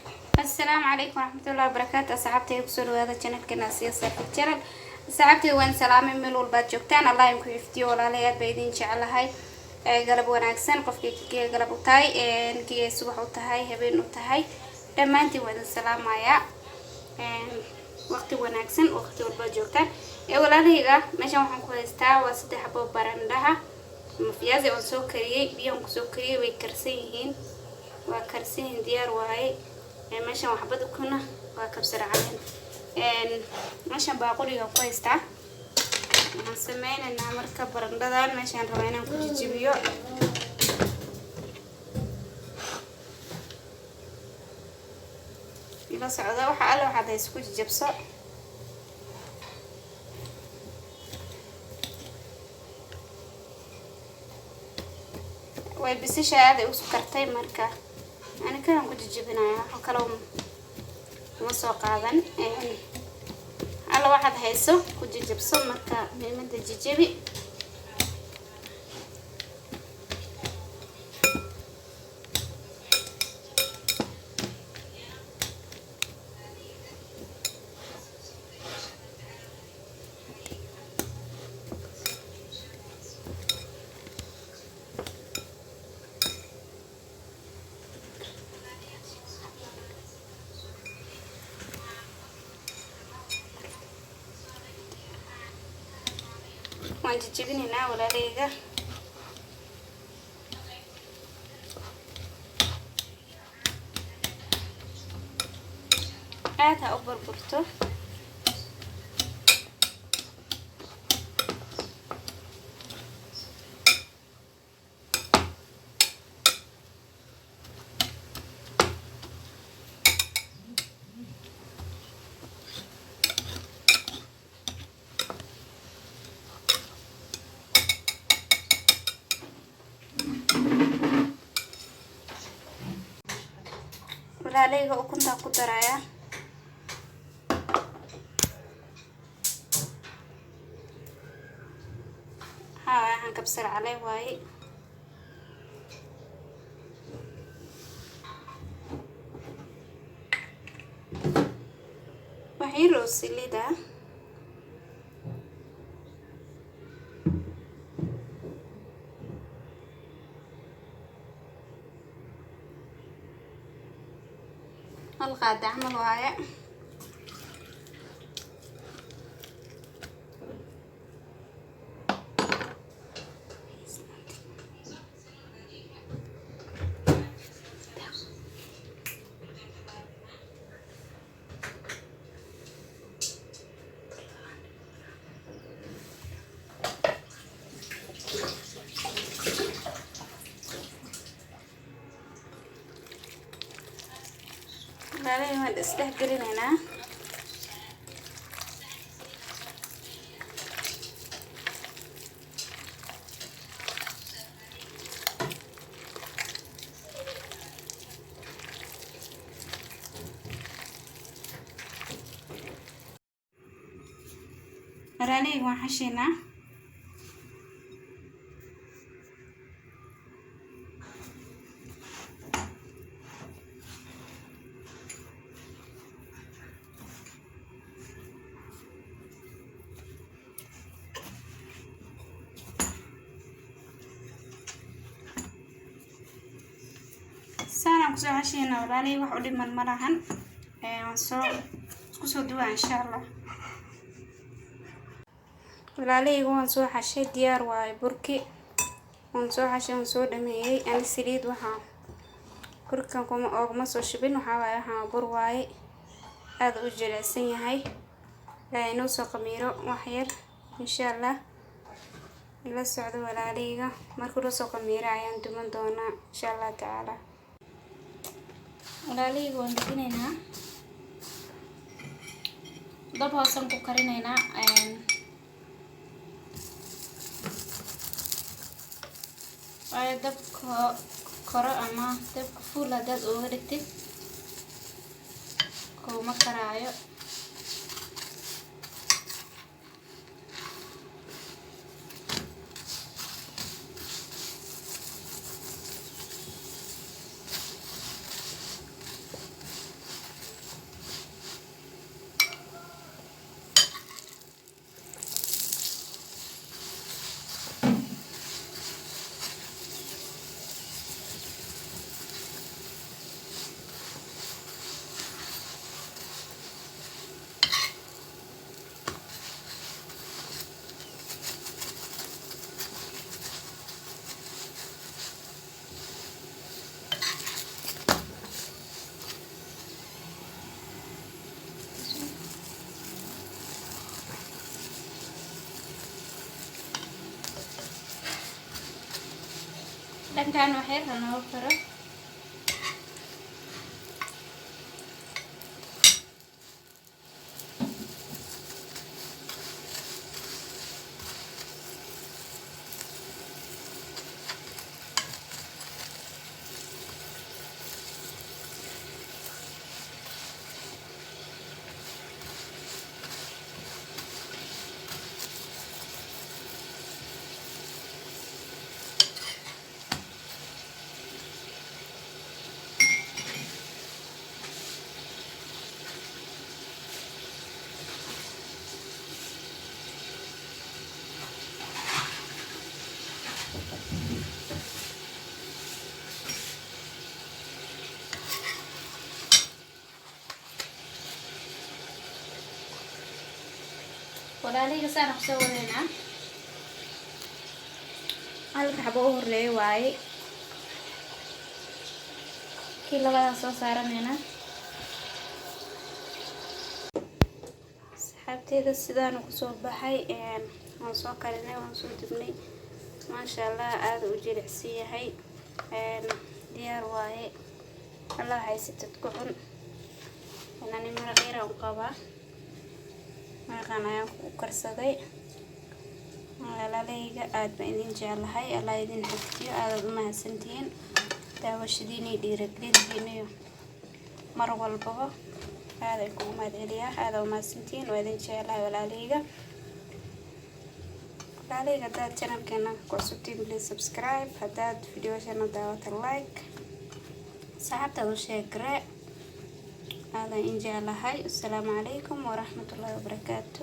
Asalaamu calaykum waraxmatullahi wabarakaatu. Asxaabtayda, kusoo dhawaada channelkeena Asiya Saafir Channel. Asxaabtayda, waan salaamay meel walbaad joogtaan. Allah idinku xifdiyo. Walaalay, aad baa idin jecelahay. Galab wanaagsan qofkii kii galab u tahay, kii subax u tahay, habeen u tahay, dhammaantiin waa idin salaamayaa. Waqti wanaagsan waqti walbaad joogtaan. Walaalahayga, meeshan waxaan ku haystaa waa saddex xabo barandhaha ama viazi oon soo kariyey. Biyahan kusoo kariyey, way karsan yihiin, waa karsan yihiin, diyaar waaye. Meeshan waxbad ukuna waa kabsar caleen. Meeshan baaquliga ku haystaa. Waxaan sameynaynaa marka barandhadan meeshaan rabaa inaan ku jijibiyo. Ila socda. Waxa alle waxaad haysa ku jijabso. Way bisisha, aad ay u kartay. Marka ani kalan ku jijibinaya, waxa kaloo uma soo qaadan. Alla waxaad hayso ku jijabso. Marka muhiimada jijibi. Waan jijibinaynaa, walaaleyga. Aad ha u burburto. Walaaleyga, ukuntaa ku daraya. Waxaa waaye waxaan kabsar caleen waaye. Wax yar oo saliid ah. Hal qaada camal waaye. Walaalahey, waan isdhex gelinaynaa. Walaalahey, waan xashaynaa. Saanaan kusoo xashaynaa, walaalahey. Wax u dhiman ma lahan. Waan soo isku soo duwaa, insha Allah. Walaalaheyga, waan soo xashay, diyaar waaye. Burki waan soo xashay, waan soo dhameeyey. Ani saliid waxaa burkan kuma oogama soo shubin. Waxaa waaye, waxaan bur waaye, aada u jilicsan yahay. Inoo soo qamiiro wax yar, insha Allah. Ila socdo, walaalaheyga. Markuu la soo qamiiro ayaan duman doonaa, insha Allah tacaala. Walaalaheyga, waan dejinaynaa, dab hoosan ku karinaynaa, waayo dabka koro ama dabka full haddaad ooga dhigtid, kuma karaayo. Dhankan waxyar ha nooga karo. Walaalihii, saan kusoo wadeynaa. Halka xabo u horeeya waaye. Kii labadaa soo saaraneynaa. Asxaabteeda, sidaanu kusoo baxay. Waan soo karinay, waan soo dubnay. Maasha Allah, aada u jilicsan yahay. Diyaar waaye. Allah haysatid ku cun. Ani maraq yar u qabaa, maraqan ayaan ku karsaday. Walaalahayga, aada baan idin jeclahay. Allah idin xafidiyo. Aadaad u mahadsantihiin daawashadiina iyo dhiirigelintiina iyo mar walbaba. Aada ay kugu mahad celiyaa. Aada u mahadsantihiin, waa idin jeclahay, walaalahayga. Walaalahayga, haddaad channelkeena ku cusubtiin, please subscribe. Haddaad videoshana daawata, like. Saxaabtaad u sheegre. Aadan in jeclahay. Assalaamu calaykum waraxmatullaahi wabarakaatu.